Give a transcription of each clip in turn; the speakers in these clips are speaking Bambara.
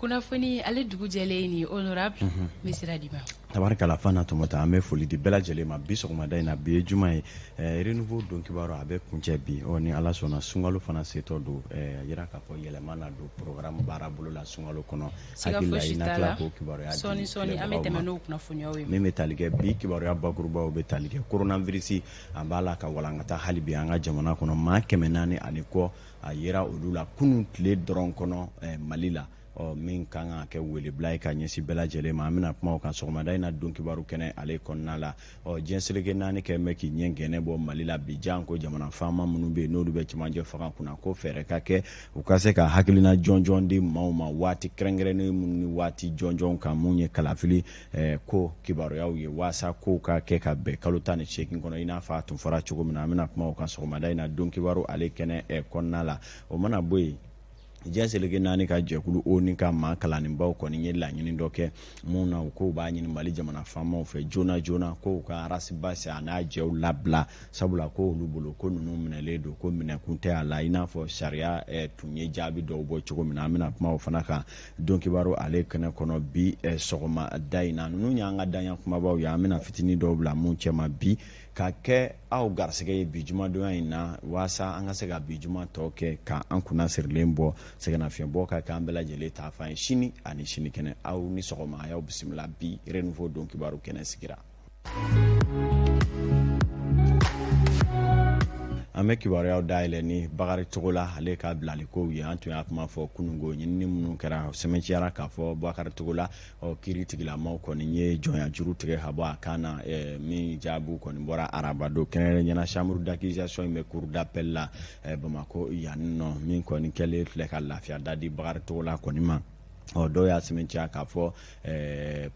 Kunnafoni ale dugu jɛlen ni honorable, n bɛ sira d'i ma. Tabarikala Fana Tɔmɔta, an bɛ foli di bɛɛ lajɛlen ma bi sɔgɔmada in na. Bi ye juma ye, renouveau don kibaru a bɛ kuncɛ bi. Ɔ ni Ala sɔnna, sunkalo fana setɔ don, a jira k'a fɔ yɛlɛma na don programme baara bolo la sunkalo kɔnɔ. Siga fosi t'a la, sɔɔni sɔɔni an bɛ tɛmɛ n'o kunnafoniyaw ye. Min bɛ tali kɛ bi kibaruya bakurubaw bɛ tali kɛ coronavirus, a b'a la ka walankata hali bi an ka jamana kɔnɔ. Maa 400 ani kɔ a yera olu la kunun tile dɔrɔn kɔnɔ Mali la. Ɔ min kan ka kɛ welebila ye ka ɲɛsin bɛɛ lajɛlen ma, an bɛna kuma o kan sɔgɔmada in na don kibaru kɛnɛ ale kɔnɔna la. Ɔ diɲɛ seleke naani kɛ bɛ k'i ɲɛ gɛnɛ bɔ Mali la bi, janko jamana faama minnu bɛ yen n'olu bɛ cɛmancɛ fanga kunna, ko fɛɛrɛ ka kɛ u ka se ka hakilina jɔnjɔn di maaw ma waati kɛrɛnkɛrɛnnen minnu ni waati jɔnjɔn kan, mun ye kalafili ko kibaruyaw ye, waasa kow ka kɛ ka bɛn kalo 18 kɔnɔ i n'a fɔ a tun fɔra cogo min na. An bɛna kuma o kan sɔgɔmada in na don kibaru ale kɛnɛ kɔnɔna la. O mana bɔ yen, diɲɛ seleke naani ka jɛkulu ONU ka maa kalannenbaw kɔni ye laɲini dɔ kɛ mun na u k'u b'a ɲini Mali jamana faamaw fɛ joona joona ko u ka Ras Bath a n'a jɛw labila, sabula ko olu bolo ko ninnu minɛlen don, ko minɛkun tɛ a la i n'a fɔ sariya tun ye jaabi dɔw bɔ cogo min na. An bɛna kuma o fana kan don kibaru ale kɛnɛ kɔnɔ bi sɔgɔmada in na. Ninnu y'an ka daɲɛ kumabaw ye, an bɛna fitinin dɔw bila mun cɛma bi ka kɛ aw garisɛgɛ ye bi jumadonya in na, waasa an ka se ka bi juma tɔ kɛ ka an kunna sirilen bɔ, sɛgɛnnafiɲɛbɔ ka kɛ an bɛɛ lajɛlen ta fan ye sini ani sinikɛnɛ. Aw ni sɔgɔma, a y'aw bisimila bi renouveau don kibaru kɛnɛ sigira. An bɛ kibaruyaw dayɛlɛ ni Bakari Togola ale ka bilalikow ye. An tun y'a kuma fɔ kununko, ɲinini minnu kɛra sɛmɛnciyara k'a fɔ Bakari Togola, ɔ kiiri tigilamaw kɔni ye jɔnya juru tigɛ ka bɔ a kan na, min jaabiw kɔni bɔra arabadon kɛrɛnkɛrɛnnenya chambre d'accusation in bɛ cour d'appel la Bamakɔ yan nɔ, min kɔni kɛlen filɛ ka lafiya da di Bakari Togola kɔni ma. Ɔ dɔw y'a sɛmɛntiya k'a fɔ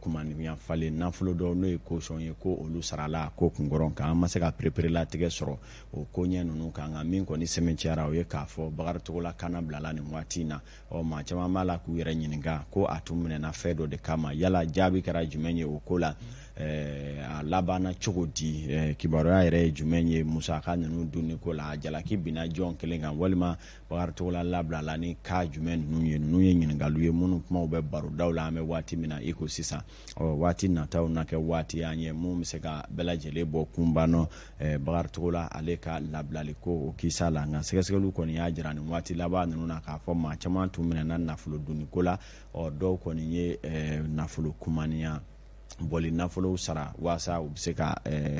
kumaniya falen nafolo dɔw n'o ye caution ye, ko olu sarala ko kunkɔrɔ kan. An ma se ka pereperelatigɛ sɔrɔ o koɲɛ ninnu kan, nka min kɔni sɛmɛntiyara o ye k'a fɔ Bakari Togola kana bilala nin waati in na. Ɔ maa caman b'a la k'u yɛrɛ ɲininka ko a tun minɛna fɛn dɔ de kama, yala jaabi kɛra jumɛn ye o ko la, a labanna cogo di, kibaruya yɛrɛ ye jumɛn ye musaka ninnu dunni ko la, a jalaki binna jɔn kelen kan, walima Bakari Togola labilala ni cas jumɛn ninnu ye. Ninnu ye ɲininkaliw ye minnu kumaw bɛ barodaw la an bɛ waati min na i ko sisan. Ɔ waati nataw na kɛ waati y'an ye mun bɛ se ka bɛɛ lajɛlen bɔ kunba nɔ Bakari Togola ale ka labilali ko o kisa la. Nka sɛgɛsɛgɛliw kɔni y'a jira nin waati laban ninnu na k'a fɔ maa caman tun minɛna nafolo dunni ko la. Ɔ dɔw kɔni ye nafolo kumaniya bɔli nafolow sara waasa u bɛ se ka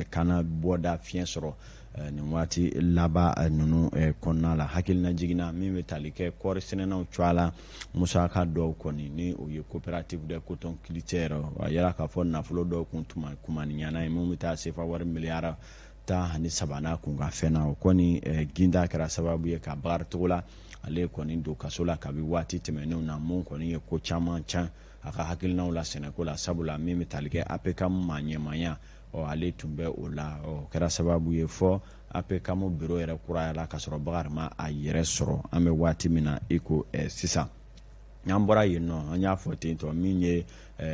kana bɔda fiɲɛ sɔrɔ nin waati laban ninnu kɔnɔna la. Hakilina jiginna min bɛ tali kɛ kɔɔri sɛnɛnaw cogoya la, musaka dɔw kɔni ni o ye coopérative de coton culture, a yira k'a fɔ nafolo dɔw kun tuma kumaniyana ye mun bɛ taa sefa wari miliyari 13 n'a kun ka fɛn na. O kɔni ginda kɛra sababu ye ka Bakari Togola ale kɔni don kaso la kabi waati tɛmɛnenw na, mun kɔni ye ko caman can a ka hakilinaw la sɛnɛko la, sabula min bɛ tali kɛ APCAM maa ɲɛmaaya, ɔ ale tun bɛ o la. Ɔ kɛra sababu ye fɔ APCAM bureau yɛrɛ kurayala ka sɔrɔ Bakari ma a yɛrɛ sɔrɔ an bɛ waati min na i ko sisan. N'an bɔra yen nɔ, an y'a fɔ ten tɔ, min ye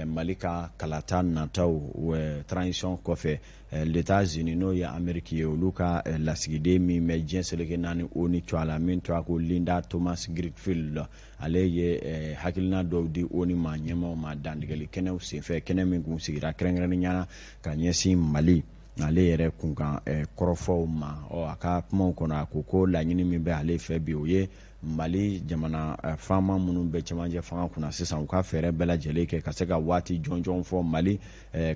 Mali ka kalata nataw transition kɔfɛ, l'États-Unis n'o ye Amérique ye, olu ka lasigiden min bɛ diɲɛ seleke naani ONU cogoya la, min tɔgɔ ko Linda Thomas Greenfield, ale ye hakilina dɔw di ONU maa ɲɛmaaw ma dantigɛli kɛnɛw senfɛ, kɛnɛ min kun sigira kɛrɛnkɛrɛnnenya la ka ɲɛsin Mali ale yɛrɛ kunkan kɔrɔfɔw ma. Ɔ a ka kumaw kɔnɔ, a ko ko laɲini min bɛ ale fɛ bi, o ye Mali jamana faama minnu bɛ cɛmancɛ fanga kunna sisan, u ka fɛɛrɛ bɛɛ lajɛlen kɛ ka se ka waati jɔnjɔn fɔ Mali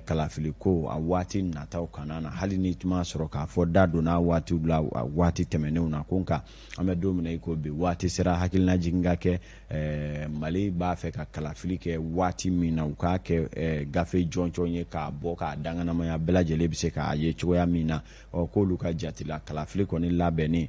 kalafili ko a waati nataw kana na, hali ni tuma sɔrɔ k'a fɔ da donna waatiw la waati tɛmɛnenw na, ko nka an bɛ don min na i ko bi, waati sera hakilina jigin ka kɛ. Mali b'a fɛ ka kalafili kɛ waati min na, u k'a kɛ gafe jɔnjɔn ye k'a bɔ k'a danganamaya bɛɛ lajɛlen bɛ se k'a ye cogoya min na. Ɔ k'olu ka jate la, kalafili kɔni labɛnnen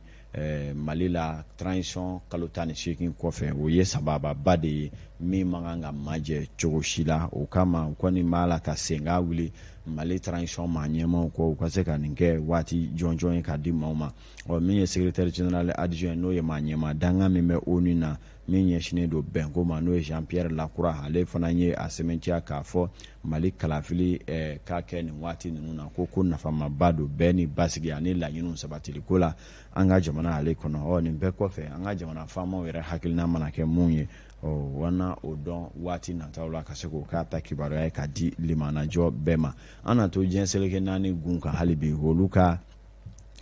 Mali la transition kalo 18 kɔfɛ, o ye sabababa de ye min man kan ka majɛ cogo si la. O kama u kɔni b'a la ka senkan wuli Mali transition maa ɲɛmaaw kɔ, u ka se ka nin kɛ waati jɔnjɔn ye k'a di maaw ma. Ɔ min ye secrétaire général adjoint, n'o ye maa ɲɛmaa dankan min bɛ ONU na, Min ɲɛsinnen don bɛnko ma, n'o ye Jean Pierre Lacroix, ale fana ye a sɛmɛntiya k'a fɔ Mali kalafili ka kɛ nin waati ninnu na, ko nafamaba don bɛn ni basigi ani laɲiniw sabatiliko la an ka jamana ale kɔnɔ. Ɔ, nin bɛɛ kɔfɛ, an ka jamana faamaw yɛrɛ hakilina mana kɛ mun ye, ɔ, wana o dɔn waati nataw la, ka se k'o k'a ta kibaruya ye ka di limanajɔ bɛɛ ma. An na to diɲɛ seleke naani gun kan hali bi. Olu ka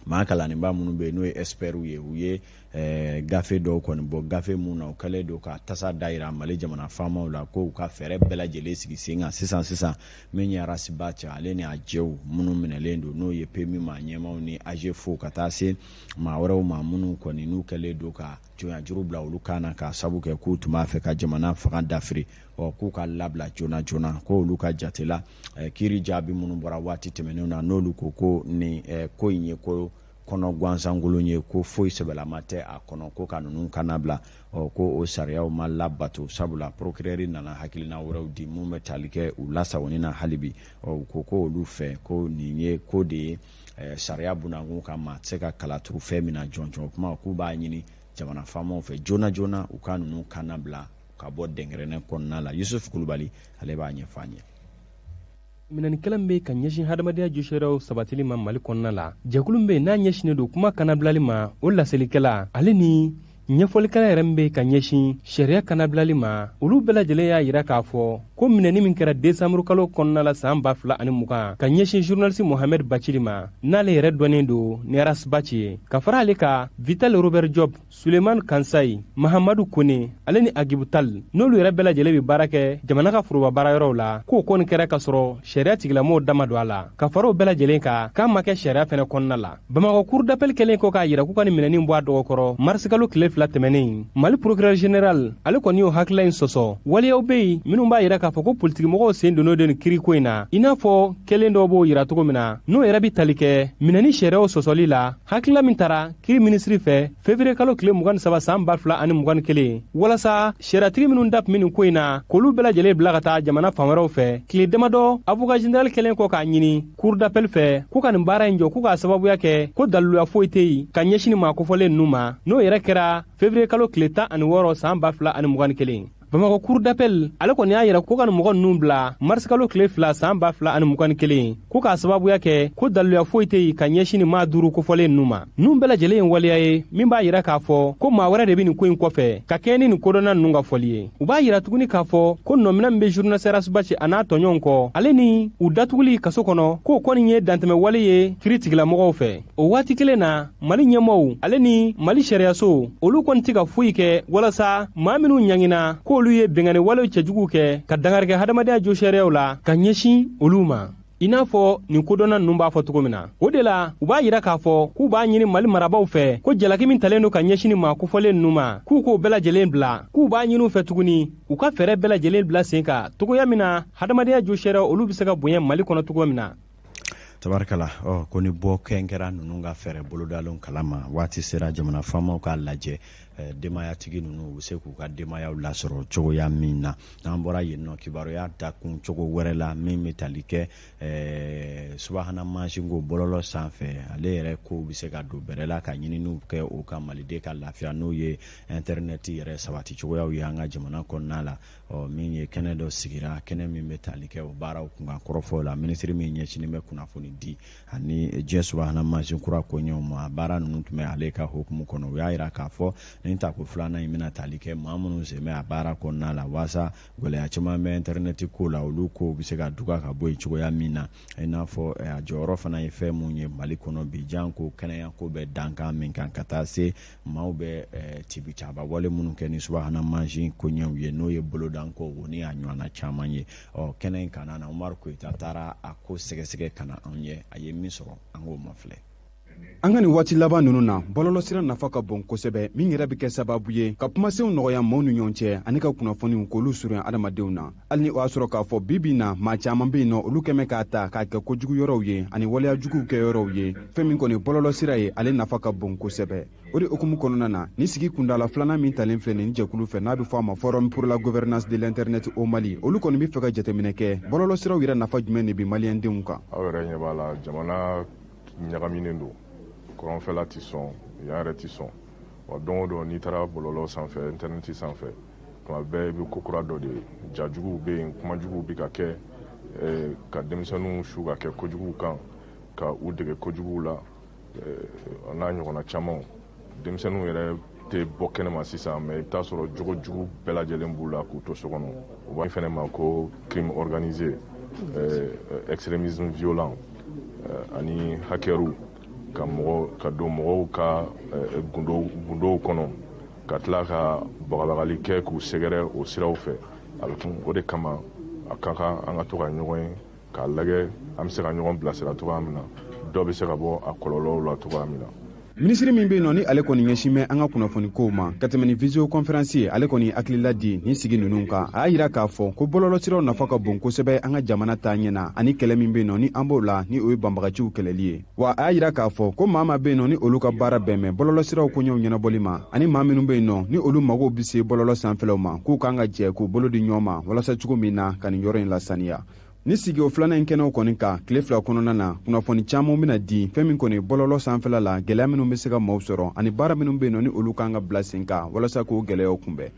maa kalanniba minnu bɛ yen, n'o ye experts ye, u ye gafe dɔw kɔni bɔ, gafe mun na u kɛlen don ka tasa dayira Mali jamana faamaw la, ko u ka fɛɛrɛ bɛɛ lajɛlen sigi sen kan sisan sisan. Min ye Ras Bath, ale ni a jɛw minnu minɛlen don, n'o ye PMU maa ɲɛmaw ni AGFO, ka taa se maa wɛrɛw ma minnu kɔni n'u kɛlen don ka jɔnya bila olu kan na, k'a sabu kɛ k'u tun b'a fɛ ka jamana fanga dafiri, ɔ, k'u ka labila joona joona. Ko olu ka jate la, kiiri jaabi minnu bɔra waati tɛmɛnenw na, n'olu ko ko nin ko in ye ko kɔnɔ gansankolon ye, ko foyi sɛbɛlama tɛ a kɔnɔ, ko ka ninnu kana bila, ɔ, ko o sariyaw ma labato, sabula procureur nana hakilina wɛrɛw di mun bɛ tali kɛ u lasagoni na hali bi. Ɔ, u ko ko olu fɛ, ko nin ye ko de ye sariya bunakun kan, maa tɛ se ka kala turu fɛn min na jɔnjɔn kuma. K'u b'a ɲini jamana faamaw fɛ joona joona, u ka ninnu kana bila ka bɔ dɛnkɛrɛnɛ kɔnɔna la. Yusuf Kulubali, ale b'a ɲɛfɔ an ye. Minɛnikɛla min bɛ ka ɲɛsin hadamadenya josariyaw sabatili ma Mali kɔnɔna la, jɛkulu min bɛ yen n'a ɲɛsinnen don kuma kanabilali ma, o laselikɛla ale ni ɲɛfɔlikɛla yɛrɛ min bɛ ka ɲɛsin sariya kanabilali ma, olu bɛɛ lajɛlen y'a yira k'a fɔ ko minɛni min kɛra desanburu kalo kɔnɔna la san 2020 ka ɲɛsin journaliste Mohamed Bacili ma, n'ale yɛrɛ dɔnnen don ni Ras Bath ye, ka fara ale ka Vital Robert Job, Suleiman Kansayi, Mahamadu Kone ale ni Agibu Tal, n'olu yɛrɛ bɛɛ lajɛlen bɛ baara kɛ jamana ka foroba baarayɔrɔw la, k'o kɔni kɛra ka sɔrɔ sariya tigilamɔgɔw dama don a la, ka fara o bɛɛ lajɛlen kan, k'a ma kɛ sariya fɛnɛ kɔnɔna la. Bamakɔ cour d'appel kɛlen kɔ k'a yira k'u ka nin minɛni bɔ a dɔgɔkɔrɔ marisikalo tile 2 tɛmɛnen, Mali procureur général ale kɔni y'o hakilila in sɔsɔ. Waleyaw bɛ yen minnu b'a yira k'a fɔ ko politikimɔgɔw sen donn'o de nin kiriko in na, i n'a fɔ kelen dɔw b'o yira cogo min na, n'o yɛrɛ bɛ tali kɛ minɛni sariyaw sɔsɔli la. Hakilila min tara kiri minisiri fɛ février kalo tile 23 san 2021, walasa sariyatigi minnu da tun bɛ nin ko in na, k'olu bɛɛ lajɛlen bila ka taa jamana fan wɛrɛw fɛ, tile damadɔ avocat général kɛlen kɔ k'a ɲini cour d'appel fɛ k'u ka nin baara in jɔ, k'u k'a sababuya kɛ ko daliluya foyi tɛ yen ka ɲɛsin nin maa kofɔlen ninnu ma, n'o yɛrɛ kɛra février kalo tile 16 san 2021. Bamakɔ cour d'appel ale kɔni y'a yira ko ka nin mɔgɔ ninnu bila marisikalo tile 2 san 2021, ko k'a sababuya kɛ ko daliluya foyi tɛ yen ka ɲɛsin nin maa duuru kofɔlen ninnu ma. Ninnu bɛɛ lajɛlen ye waleya ye min b'a yira k'a fɔ ko maa wɛrɛ de bɛ nin ko in kɔfɛ, ka kɛɲɛ ni nin kodɔnna ninnu ka fɔli ye. U b'a yira tuguni k'a fɔ ko nɔminɛ min bɛ journaliste Ras Bath a n'a tɔɲɔgɔnw kɔ, ale ni u datuguli kaso kɔnɔ, k'o kɔni ye dantɛmɛ wale ye kiri tigilamɔgɔw fɛ. O waati kelen na, Mali ɲɛmɔgɔw ale ni Mali sariyaso, olu kɔni tɛ ka foyi kɛ walasa maa minnu ɲangina k'olu ye binkanni walew cɛjuguw kɛ ka dangarikɛ hadamadenya josariyaw la ka ɲɛsin olu ma, i n'a fɔ nin kodɔnna ninnu b'a fɔ cogo min na. O de la, u b'a yira k'a fɔ k'u b'a ɲini Mali marabaw fɛ ko jalaki min talen don ka ɲɛsin nin maa kofɔlen ninnu ma, k'u k'o bɛɛ lajɛlen bila. K'u b'a ɲini u fɛ tuguni, u ka fɛɛrɛ bɛɛ lajɛlen bila sen kan togoya min na hadamadenya josariyaw olu bɛ se ka bonya Mali kɔnɔ cogo min na. Tabarikala. Ɔ, ko ni bɔ kɛn kɛra ninnu ka fɛɛrɛ bolodalenw kalama, waati sera jamana faamaw k'a lajɛ denbayatigi ninnu u bɛ se k'u ka denbayaw lasɔrɔ cogoya min na. N'an bɔra yen nɔ, kibaruya dakun cogo wɛrɛ la min bɛ tali kɛ subahana mansinko bɔlɔlɔ sanfɛ, ale yɛrɛ kow bɛ se ka don bɛrɛ la ka ɲininiw kɛ o ka Maliden ka lafiya, n'o ye intɛrinɛti yɛrɛ sabati cogoyaw ye an ka jamana kɔnɔna la. Ɔ, min ye kɛnɛ dɔ sigira, kɛnɛ min bɛ tali kɛ o baaraw kunkan kɔrɔfɔw la, minisiri min ɲɛsinnen bɛ kunnafoni di ani diɲɛ subahana mansin kura koɲɛw ma, baara ninnu tun bɛ ale ka hukumu kɔnɔ. U y'a yira k'a fɔ nin tako filanan in bɛna tali kɛ maa minnu sen bɛ a baara kɔnɔna la, waasa gɛlɛya caman bɛ intɛrinɛti ko la, olu kow bɛ se ka duga ka bɔ yen cogoya min na, i n'a fɔ a jɔyɔrɔ fana ye fɛn mun ye Mali kɔnɔ bi, janko kɛnɛya ko bɛ dankan min kan, ka taa se maaw bɛ tibicaba wale minnu kɛ ni subahana mansin koɲɛw ye, n'o ye bolodanko o ni a ɲɔgɔnna caman ye. Ɔ, kɛnɛ in kana na, Umaru Koyita taara a ko sɛgɛsɛgɛ ka na anw ye. A ye min sɔrɔ, an k'o mafilɛ. An ka nin waati laban ninnu na, bɔlɔlɔsira nafa ka bon kosɛbɛ, min yɛrɛ bɛ kɛ sababu ye ka kumasenw nɔgɔya maaw ni ɲɔgɔn cɛ ani ka kunnafoniw k'olu surunya adamadenw na. Hali ni o y'a sɔrɔ k'a fɔ bi bi na, maa caman bɛ yen nɔ, olu kɛmɛ k'a ta k'a kɛ kojugu yɔrɔw ye ani waleya juguw kɛ yɔrɔw ye. Fɛn min kɔni bɔlɔlɔsira ye, ale nafa ka bon kosɛbɛ. O de hukumu kɔnɔna na, ni sigi kundala filanan min talen filɛ nin jɛkulu fɛ, n'a bɛ fɔ a ma Forum pour la gouvernance de l'internet au Mali, olu kɔni bɛ fɛ ka jateminɛ kɛ bɔlɔlɔsiraw yɛrɛ nafa jumɛn de bɛ maliyɛndenw kan. Aw yɛrɛ ɲɛ b'a la, jamana ɲagaminen don, kɔrɔnfɛla tɛ sɔn, yan yɛrɛ tɛ sɔn. Wa don o don, n'i taara bɔlɔlɔ sanfɛ, intɛrɛnɛti sanfɛ, tuma bɛɛ i bɛ ko kura dɔ de ye. Jajuguw bɛ yen, kumajuguw bɛ ka kɛ, ka denmisɛnninw su ka kɛ kojuguw kan, ka u dege kojuguw la, n'a ɲɔgɔnna camanw. Denmisɛnninw yɛrɛ tɛ bɔ kɛnɛma sisan, mais i bɛ taa sɔrɔ jogo jugu bɛɛ lajɛlen b'u la k'u to so kɔnɔ. U b'a fɛnɛ ma ko crime organisé, extrémisme violent ani hackers, ka mɔgɔ ka don mɔgɔw ka gundow kɔnɔ, ka tila ka bagabagali kɛ k'u sɛgɛrɛ o siraw fɛ. A bɛ kun o de kama, a ka kan an ka to ka ɲɔgɔn ye k'a lajɛ an bɛ se ka ɲɔgɔn bilasira cogoya min na, dɔ bɛ se ka bɔ a kɔlɔlɔw la cogoya min na. Minisiri min bɛ yen nɔ, ni ale kɔni ɲɛsin bɛ an ka kunnafoni kow ma ka tɛmɛ ni visio conférence ye, ale kɔni hakilila di nin sigi ninnu kan. A y'a yira k'a fɔ ko bɔlɔlɔsiraw nafa ka bon kosɛbɛ an ka jamana taa ɲɛ na, ani kɛlɛ min bɛ yen nɔ, ni an b'o la, ni o ye banbagaciw kɛlɛli ye. Wa a y'a yira k'a fɔ ko maa maa bɛ yen nɔ, ni olu ka baara bɛn bɛ bɔlɔlɔsiraw koɲɛw ɲɛnabɔli ma, ani maa minnu bɛ yen nɔ, ni olu mago bɛ se bɔlɔlɔ sanfɛlaw ma, k'u kan ka jɛ k'u bolo di ɲɔgɔn ma walasa cogo min na ka nin yɔrɔ in lasaniya. Ni sigi o filanan in kɛnɛw kɔni kan, tile 2 kɔnɔna na, kunnafoni caman bɛna di fɛn min kɔni bɔlɔlɔ sanfɛla la, gɛlɛya minnu bɛ se ka maaw sɔrɔ, ani baara minnu bɛ yen nɔ, ni olu kan ka bila sen kan walasa k'o gɛlɛyaw kunbɛn.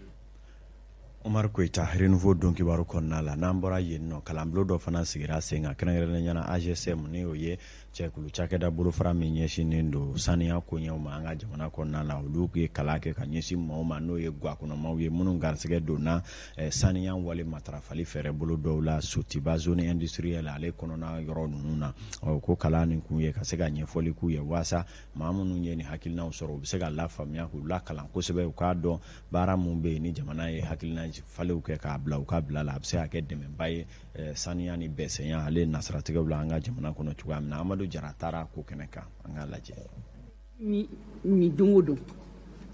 Omar Koyita, Renouveau don kibaru kɔnɔna la. N'an bɔra yen nɔ, kalanbulon dɔ fana sigira sen kan, kɛrɛnkɛrɛnnenya la AGSM, ni o ye cɛkulu cakɛda bolofara min ɲɛsinnen don saniya koɲɛw ma an ka jamana kɔnɔna la. Olu ye kalan kɛ ka ɲɛsin maaw ma, n'o ye gakɔnɔmaw ye minnu garisɛgɛ donna saniya wale matarafali fɛɛrɛ bolo dɔw la Sotiba zone industrielle ale kɔnɔna yɔrɔ ninnu na. Ɔ ko kalan nin kun ye ka se ka ɲɛfɔli k'u ye, waasa maa minnu ye nin hakilinaw sɔrɔ, u bɛ se ka lafaamuya, k'u lakalan kosɛbɛ, u k'a dɔn baara mun bɛ yen ni jamana ye hakilina falenw kɛ k'a bila u ka bila la, a bɛ se ka kɛ dɛmɛba ye saniya ni bɛsɛnya ale nasiratigɛw la an ka jamana kɔnɔ cogoya min na. Amadu Jara taara ko kɛnɛ kan, an k'a lajɛ. Ni don o don,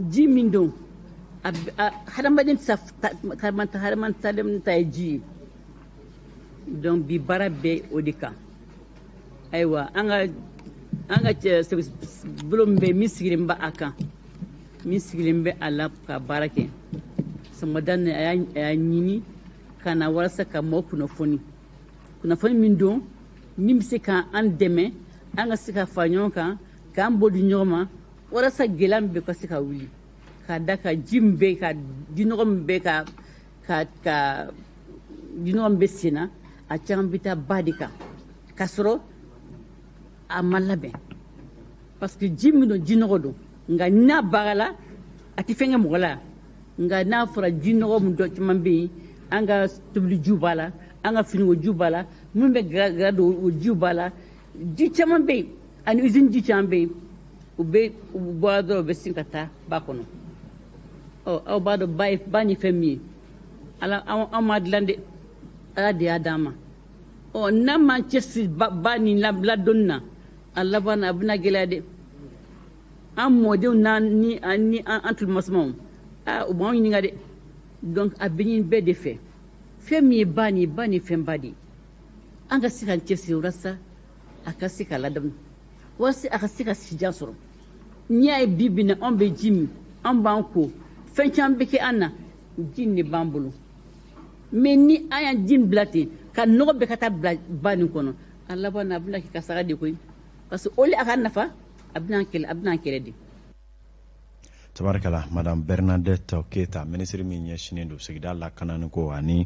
ji min don, hadamaden tɛ se, hadamaden ta ye ji ye. Donc bi baara bɛ o de kan. Ayiwa, an ka cɛ bolo min bɛ min sigilen bɛ a kan, min sigilen bɛ a la ka baara kɛ sɔgɔmada nin, a y'a ɲini ka na walasa ka mɔgɔw kunnafoni, kunnafoni min don min bɛ se k'an dɛmɛ, an ka se ka fara ɲɔgɔn kan, k'an bolo di ɲɔgɔn ma, walasa gɛlɛya min bɛ ka se ka wuli ka da ka ji min bɛ ka jinɔgɔ min bɛ ka jinɔgɔ min bɛ sen na, a caman bɛ taa ba de kan k'a sɔrɔ a ma labɛn, parce que ji min don, jinɔgɔ don, nka n'a bagala, a tɛ fɛn kɛ mɔgɔ la. Nka n'a fɔra jinɔgɔ min dɔ caman bɛ yen, an ka tobilijiw b'a la, an ka finikojiw b'a la, minnu bɛ gara don, o jiw b'a la, ji caman bɛ yen, ani usine ji caman bɛ yen, u bɛ u bɔra dɔrɔn, u bɛ sin ka taa ba kɔnɔ. Ɔ aw b'a dɔn ba ye ba ni fɛn min ye, Ala an m'a dilan dɛ, Ala de y'a d'an ma. Ɔ n'an m'an cɛsiri ba nin ladonni na, a laban na a bɛna gɛlɛya dɛ. An mɔdenw n'an ni ni an tulumasamaw, aa, u b'an ɲininka dɛ. Donc a bɛ ɲini bɛɛ de fɛ, fɛn min ye ba nin, ba nin fɛnba de ye, an ka se k'an cɛsiri walasa a ka se ka ladamu, walasa a ka se ka sijan sɔrɔ. N'i y'a ye bi bi in na, anw bɛ ji min, an b'an ko, fɛn caman bɛ kɛ an na, ji nin de b'an bolo. Mais ni an y'an ji bila ten, ka nɔgɔ bɛɛ ka taa bila ba nin kɔnɔ, a laban na a bɛna kɛ kasara de koyi, parce que au lieu a ka nafa, a bɛna kɛlɛ, a bɛna kɛlɛ de. Tabarikala, Madame Bernadette Keta, minisiri min ɲɛsinnen don sigida lakanani ko ani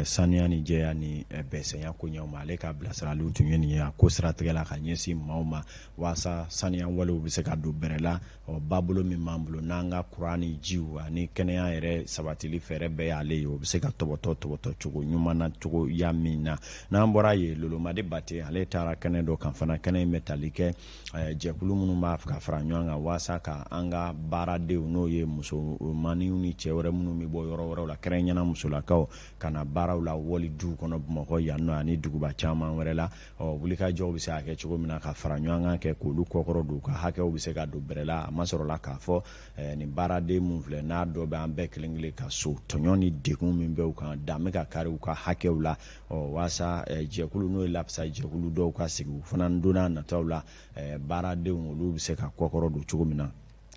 saniya ni jɛya ni bɛsɛnya koɲɛw ma, ale ka bilasiraliw tun ye nin ye a ko siratigɛ la ka ɲɛsin maaw ma, waasa saniya walew bɛ se ka don bɛrɛ la. Ɔ babolo min b'an bolo n'an ka kuran ni jiw ani kɛnɛya yɛrɛ sabatili fɛɛrɛ bɛɛ y'ale ye, o bɛ se ka tɔbɔtɔ tɔbɔtɔ cogo ɲuman na cogoya min na. N'an bɔra yen, Lolomadi Bate, ale taara kɛnɛ dɔ kan fana. Kɛnɛ in bɛ tali kɛ jɛkulu minnu b'a fɛ ka fara ɲɔgɔn kan waasa ka an ka baaradenw, n'o ye musomaninw ni cɛ wɛrɛ minnu bɛ bɔ yɔrɔ wɛrɛw la, kɛrɛnkɛrɛnnenya musolakaw, ka na baaraw la wali duw kɔnɔ Bamakɔ yan nɔ ani duguba caman wɛrɛ la. Ɔ wulikajɔw bɛ se ka kɛ cogo min na ka fara ɲɔgɔn kan kɛ k'olu kɔkɔrɔ don, u ka hakɛw bɛ se ka don bɛrɛ la. A ma sɔrɔ la k'a fɔ nin baaraden mun filɛ n'a dɔ bɛ an bɛɛ kelen kelen ka so, tɔɲɔ ni degun min bɛ u kan, dan bɛ ka kari u ka hakɛw la. Ɔ waasa jɛkulu, n'o ye lapisa jɛkulu dɔw ka sigi, u fana donna nataw la, baaradenw olu bɛ se ka kɔkɔrɔ don cogo min na.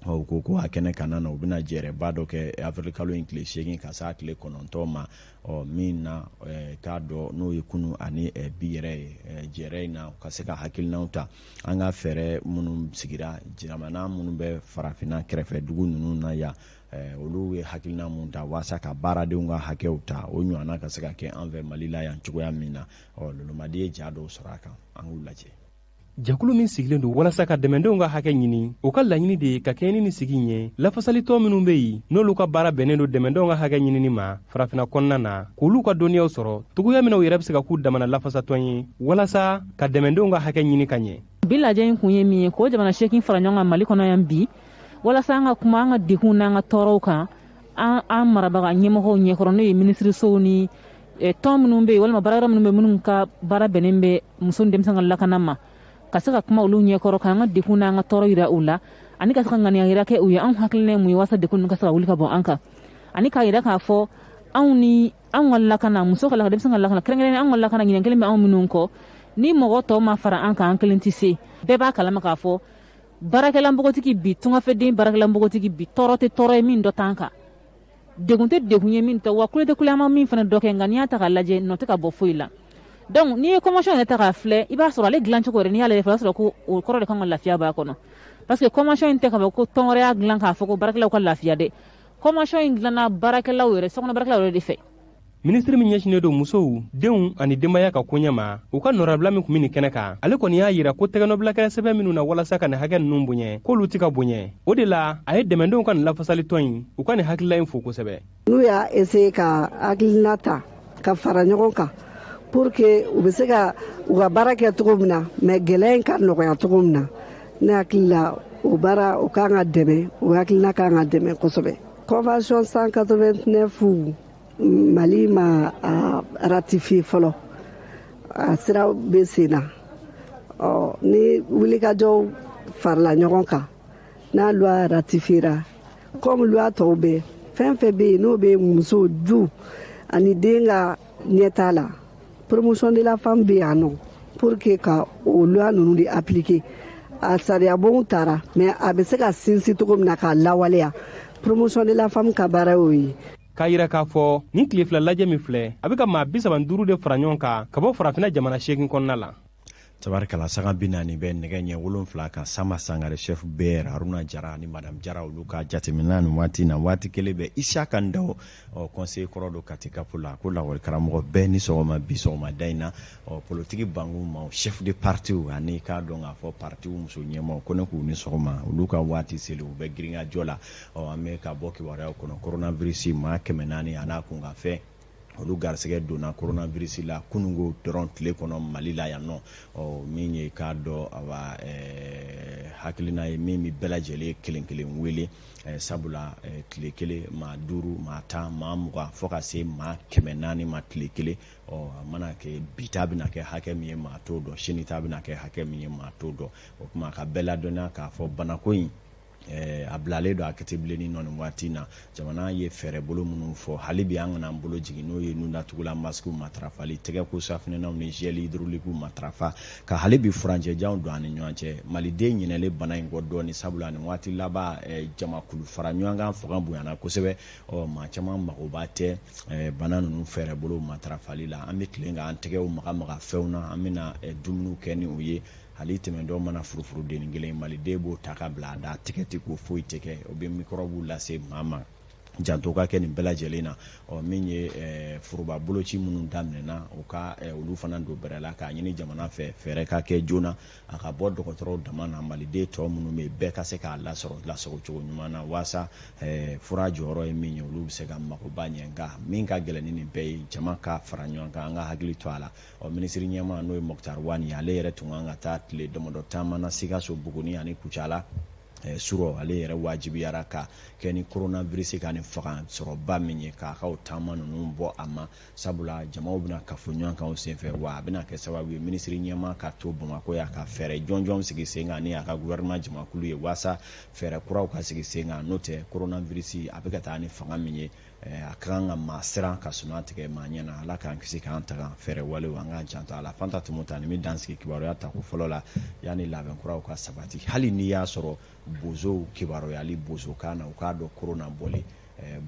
U ko a kɛnɛ kana na, u bɛna jɛrɛba dɔ kɛ avril kalo in tile 8 ka s'a tile 9 ma. Ɔ min na k'a dɔn n'o ye kunu ani bi yɛrɛ ye, jɛrɛ in na ka se ka hakilinaw ta an ka fɛɛrɛ minnu sigira jamana minnu bɛ farafinna kɛrɛfɛ dugu ninnu na yan, olu ye hakilina mun ta walasa ka baaradenw ka hakɛw ta, o ɲɔgɔnna ka se ka kɛ an fɛ Mali la yan cogoya min na. Ɔ lolomadi ye ja dɔw sɔrɔ a kan, an k'u lajɛ. Jɛkulu min sigilen don walasa ka dɛmɛdenw ka hakɛ ɲini, o ka laɲini de ye ka kɛɲɛ ni nin sigi in ye, lafasalitɔn minnu bɛ yen n'olu ka baara bɛnnen don dɛmɛdenw ka hakɛ ɲinini ma farafinna kɔnɔna na, k'olu ka dɔnniyaw sɔrɔ cogoya min na u yɛrɛ bɛ se ka k'u damana lafasatɔn ye walasa ka dɛmɛdenw ka hakɛ ɲini ka ɲɛ. Bi lajɛ in kun ye min ye, k'o jamana 8 fara ɲɔgɔn kan Mali kɔnɔ yan bi, walasa an ka kuma an ka degunw n'an ka tɔɔrɔw kan an marabaga ɲɛmɔgɔw ɲɛkɔrɔ, n'o ye minisirisow ni tɔn minnu bɛ yen walima baarayɔrɔ minnu bɛ minnu ka baara bɛnnen bɛ muso ni denmisɛn ka lakana ma, ka se ka kuma olu ɲɛkɔrɔ k'an ka degun n'an ka tɔɔrɔ yira u la, ani ka se ka ŋaniya yira kɛ u ye anw hakilina ye mun ye walasa degun ninnu ka se ka wuli ka bɔ an kan, ani k'a yira k'a fɔ anw ni anw ka lakana, muso ka lakana, denmisɛn ka lakana, kɛrɛnkɛrɛnnenya anw ka lakana, ɲinɛ kelen bɛ anw minnu kɔ, ni mɔgɔ tɔw ma fara an kan an kelen tɛ se. Bɛɛ b'a kalama k'a fɔ baarakɛla npogotigi bi, tungafɛden baarakɛla npogotigi bi, tɔɔrɔ tɛ tɔɔrɔ ye min dɔ t'an kan, degun tɛ degun ye min tɛ, wa kule tɛ kule an ma min fana dɔ kɛ, nka n'i y'a ta k'a lajɛ nɔ tɛ ka bɔ foyi la. Donc n'i ye convention yɛrɛ ta k'a filɛ, i b'a sɔrɔ ale dilancogo yɛrɛ, n'i y'ale filɛ, i b'a sɔrɔ ko o kɔrɔ de kan ka lafiya b'a kɔnɔ, parce que convention in tɛ k'a fɔ ko tɔn wɛrɛ y'a dilan k'a fɔ ko baarakɛlaw ka lafiya dɛ. Convention in dilanna baarakɛlaw yɛrɛ, sokɔnɔ baarakɛlaw yɛrɛ de fɛ. Minisiri min ɲɛsinnen don musow, denw ani denbaya ka koɲɛ ma, u ka nɔrabila min tun bɛ nin kɛnɛ kan, ale kɔni y'a yira ko tɛgɛnɔbila kɛra sɛbɛn minnu na walasa ka nin hakɛ ninnu bonya, k'olu tɛ ka bonya. O de la a ye dɛmɛdenw ka nin lafasalitɔn in, u ka nin hakilila in fo kosɛbɛ. N'u y'a essayer ka hakilina ta ka fara ɲɔgɔn kan pour que u bɛ se ka u ka baara kɛ cogo min na, mais gɛlɛya in ka nɔgɔya cogo min na, ne hakili la o baara o kan ka dɛmɛ, o hakilina kan ka dɛmɛ kosɛbɛ. Convention 189 Mali ma a ratifié fɔlɔ, a sira bɛ sen na. Ɔ ni wulikajɔw farala ɲɔgɔn kan, n'a loi ratifiera comme loi tɔw bɛɛ, fɛn fɛn bɛ yen n'o bɛ muso du ani den ka ɲɛtaa la, promotion de la femme bɛ yan nɔ pour que ka o loi ninnu de appliquer. A sariyabonw taara, mais a bɛ se ka sinsin cogo min na k'a lawaleya, promotion de la femme ka baara y'o ye. K'a yira k'a fɔ nin tile 2 lajɛ min filɛ, a bɛ ka maa 35 de fara ɲɔgɔn kan ka bɔ farafinna jamana 8 kɔnɔna la. Tabarikala, sanga 40 bɛ nɛgɛ ɲɛ 7 kan. Sama Sangare, chef BR, Haruna Jara ani madame Jara, olu ka jateminɛ nin waati na, waati kelen bɛ Isaka Ndaw, ɔ conseiller kɔrɔ don Kati Kapo la, ko lakɔli karamɔgɔ bɛɛ ni sɔgɔma bi sɔgɔmada in na. Ɔ politiki bangu maaw, chef de parti ani k'a dɔn k'a fɔ parti muso ɲɛmaaw, ko ne k'u ni sɔgɔma, olu ka waati seli, u bɛ girinkajɔ la. Ɔ an bɛ ka bɔ kibaruyaw kɔnɔ, coronavirus maa 400 a n'a kunkanfɛn, olu garisɛgɛ donna coronavirus la kunungo dɔrɔn tile kɔnɔ Mali la yan nɔ. Ɔ min ye k'a dɔn awa hakilina ye min bɛ bɛɛ lajɛlen kelen kelen wele, sabula tile kelen maa 5, maa 10, maa 20, fo ka se maa 400 ma tile kelen. Ɔ a mana kɛ bi ta bɛna kɛ hakɛ min ye maa t'o dɔn, sini ta bɛna kɛ hakɛ min ye maa t'o dɔn. O tuma ka bɛɛ ladɔnniya k'a fɔ banako in a bilalen don a kɛtɛbilennin nɔ nin waati na. Jamana ye fɛɛrɛ bolo minnu fɔ, hali bi an kana an bolo jigin, n'o ye nundatugulan masikiw matarafali, tɛgɛko safinɛnaw ni gel hydraulique matarafa, ka hali bi furancɛjanw don an ni ɲɔgɔn cɛ. Maliden ɲinɛlen bana in kɔ dɔɔni, sabula nin waati laban jamakulu fara ɲɔgɔn kan fanga bonyana kosɛbɛ. Ɔ maa caman magoba tɛ bana ninnu fɛɛrɛ bolo matarafali la. An bɛ tilen k'an tɛgɛw maga maga fɛnw na, an bɛna dumuniw kɛ ni o ye. Hali tɛmɛntɔ mana furufuru dennin kelen, maliden b'o ta ka bila a da, tɛgɛ tɛ ko foyi tɛ kɛ, o bɛ mikɔrɔbuw lase maa ma. Janto ka kɛ nin bɛɛ lajɛlen na. Ɔ min ye foroba boloci minnu daminɛna, u ka olu fana don bɛrɛ la k'a ɲini jamana fɛ fɛɛrɛ ka kɛ joona, a ka bɔ dɔgɔtɔrɔw dama na, maliden tɔ minnu bɛ yen bɛɛ ka se k'a lasɔrɔ lasɔrɔ cogo ɲuman na, walasa fura jɔyɔrɔ ye min ye, olu bɛ se ka magoba ɲɛ. Nka min ka gɛlɛn ni nin bɛɛ ye, jama ka fara ɲɔgɔn kan, an ka hakili to a la. Ɔ minisiri ɲɛmaa n'o ye Moctar Ouane ye, ale yɛrɛ tun kan ka taa tile damadɔ taama na Sikaso, Buguni ani Kucala. Surɔ ale yɛrɛ wajibiyara ka kɛ ni coronavirus ka nin faga sɔrɔba min ye, k'a ka o taama ninnu bɔ a ma, sabula jamaw bɛna kafo ɲɔgɔn kan o senfɛ, wa a bɛna kɛ sababu ye minisiri ɲɛmaa ka to Bamakɔ yan ka fɛɛrɛ jɔnjɔn sigi sen kan ni a ka gouvernement jamakulu ye, walasa fɛɛrɛ kuraw ka sigi sen kan. N'o tɛ coronavirus a bɛ ka taa ni fanga min ye, a ka kan ka maa siran ka suman tigɛ maa ɲɛ na. Ala k'an kisi k'an taga fɛɛrɛ walew, an k'an janto a la. Fanta Tumuta nin bɛ dan sigi kibaruya tako fɔlɔ la yanni labɛn kuraw ka sabati, hali n'i y'a sɔrɔ Bozow kibaruyali bozokan na, u k'a dɔn korona bɔlen,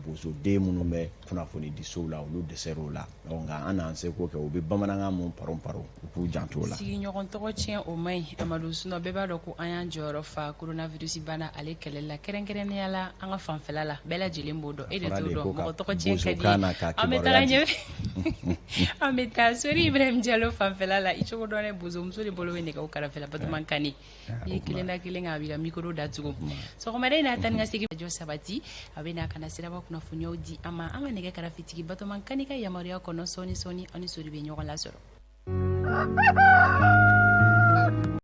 bozoden minnu bɛ kunnafonidisow la, olu dɛsɛr'o la. Nka an n'an seko kɛ, u bɛ bamanankan mun paron paron, u k'u janto o la. Sigiɲɔgɔn tɔgɔ tiɲɛ, o man ɲi, Amadu. Sinon bɛɛ b'a dɔn ko an y'an jɔyɔrɔ fa coronavirus bana ale kɛlɛ la, kɛrɛnkɛrɛnnenya la an ka fanfɛla la. Bɛɛ lajɛlen b'o dɔn, e de t'o dɔn. Mɔgɔ tɔgɔ tiɲɛ ka di. An bɛ taga ɲɛ, an bɛ taa Sori Ibrahim Jalo fanfɛla la. I cogo dɔn dɛ, bozomuso de bolo bɛ nɛgɛw karafe la. Batoma Kane, i ye kelen da kelen kan, a b'i ka micro datugu. Sɔgɔmada in na, taa ni ka segin jɔ sabati, a bɛ na ka na siraba kunnafoniyaw di an ma. An ka nɛgɛ karafetigi Batoma Kane ka yamaruya kɔnɔ, sɔɔni sɔɔni an ni Sori bɛ ɲɔgɔn lasɔrɔ.